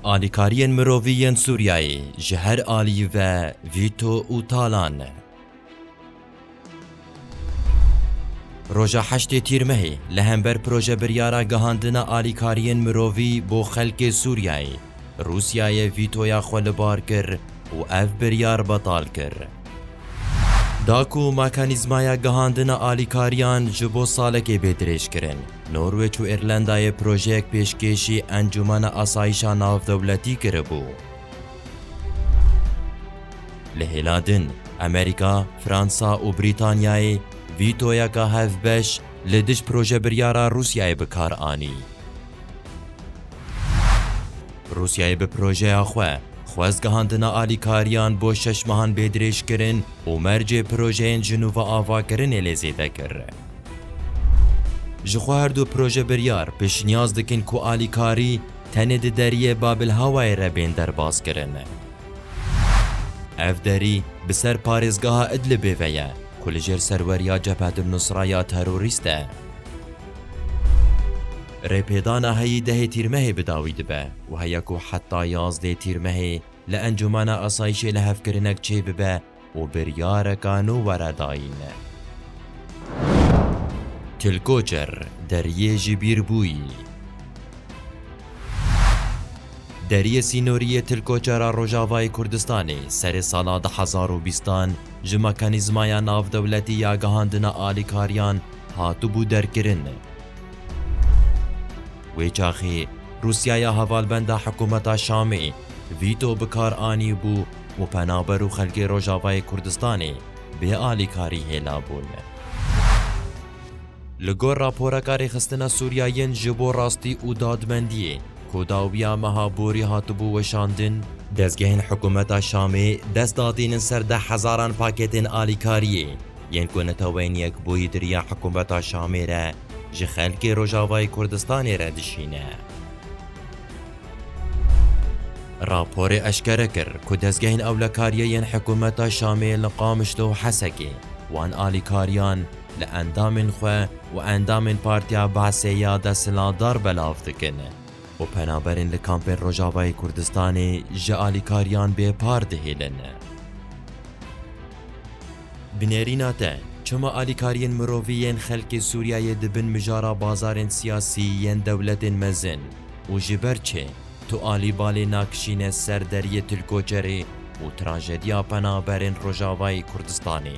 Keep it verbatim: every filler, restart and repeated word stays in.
Alîkariyên mirovî yên Sûriyeyê ji her alî ve vîto û talan. Roja heştê Tîrmehê li hember proje biryara gihandina alîkariyên mirovî bo xelkê Sûriyeyê, Rûsyayê vîtoya xwe li bar kir û ev biryar betal kir. Da ku mekanîzmaya gihandina alîkariyan ji bo salekê bê dirêjkirin, Norwêç û Îrlandayê projeyek pêşkêşî Encûmena Asayîşa Navdewletî kiribû. Li hêla din, Amerîka, Fransa û Brîtanyayê vîtoyeka hevbeş li dij proje biryara Rûsyayê bi kar anî. Rûsyayê bi projeya xwe xwest gihandina alîkariyan bo şeş mehan bê dirêjkirin û mercê projeyên ji nû ve avakirinê lê zêde kir. Ji xwe her du proje biryar piştniyaz dikin ku alîkarî tenê di deriyê Babilhawayê re bên derbazkirin. Ev derî bi ser parêzgeha Idlibê ve ye, ku li jêr serweriya Cebhet Nusra ya terorîst e. Rêpêdana heyî dehê Tîrmehê bi dawî dibe û heye ku heta yazdê Tîrmehê li Encûmena Asayîşê lihevkirinek çêbibe û biryareka nû were dayîn. Tilkoçer, deriyê ji bîr bûyî. Deriyê sînorî yê Tilkoçera Rojavayê Kurdistanê serê sala du hezar û bîstan ji mekanîzmaya navdewletî ya gihandina alîkariyan hatibû derkirin. Wê çaxê Rûsyaya hevalbenda hikûmeta Şamê vîto bi kar anîbû û penaber û xelkê Rojavayê Kurdistanê bê alîkarî hêla bûn. Li gor raporeka Rêxistina Sûriya yên ji bo Rastî û Dadmendiyê, ku dawiya meha borî hatibû weşandin, dezgehên hikûmeta Şamê dest dadînin ser deh hezaran pakêtên alîkariyê, yên ku neteweyên Yekbûyî di riya hikûmeta Şamê re ji xelkê Rojavayê Kurdistanê re dişîne. Raporê eşkere kir ku dezgehên ewlekariyê yên hikûmeta Şamê li Qamişlo û Hesekê wan alîkariyan li endamên xwe û endamên Partiya Be'sê ya desthilatdar belav dikin û penaberên li kampên Rojavayê Kurdistanê ji alîkariyan bêpar dihêlin. Bi nêrîna te, çima alîkariyên mirovî yên xelkê Sûriyeyê dibin mijara bazarên siyasî yên dewletên mezin û ji ber çi tu alî balê nakişîne ser deriyê Tilkoçerê û trajediya penaberên Rojavayê Kurdistanê?